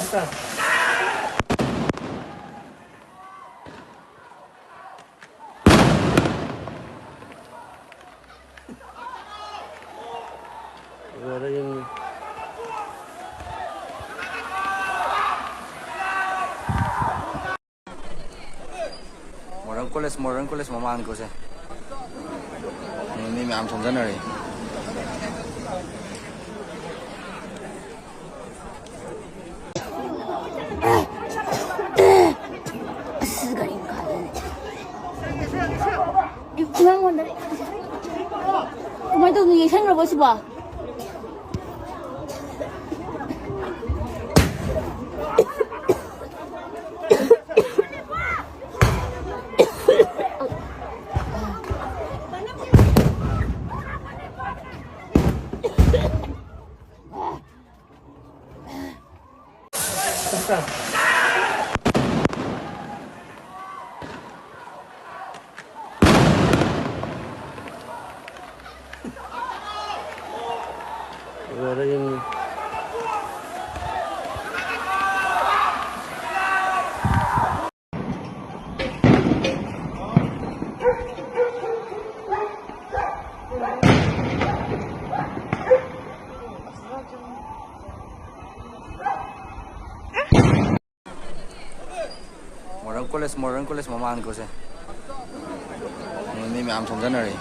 Modern college modern college ꯃꯃꯥꯡꯅꯤꯀꯣ ꯁꯦ ꯃꯤ ꯃꯌꯥꯝ ꯁꯣꯝꯖꯟꯅꯔꯦ ꯀꯃꯥꯏꯅ ꯇꯧꯗꯣꯏꯅꯣ ꯌꯦꯛꯁꯟꯈ꯭ꯔꯕꯣ ꯁꯤꯕꯣ modern college modern college ꯃꯃꯥꯡꯅꯤꯀꯣ ꯁꯦ ꯃꯤ ꯃꯌꯥꯝ ꯁꯣꯝꯖꯟꯅꯔꯦ.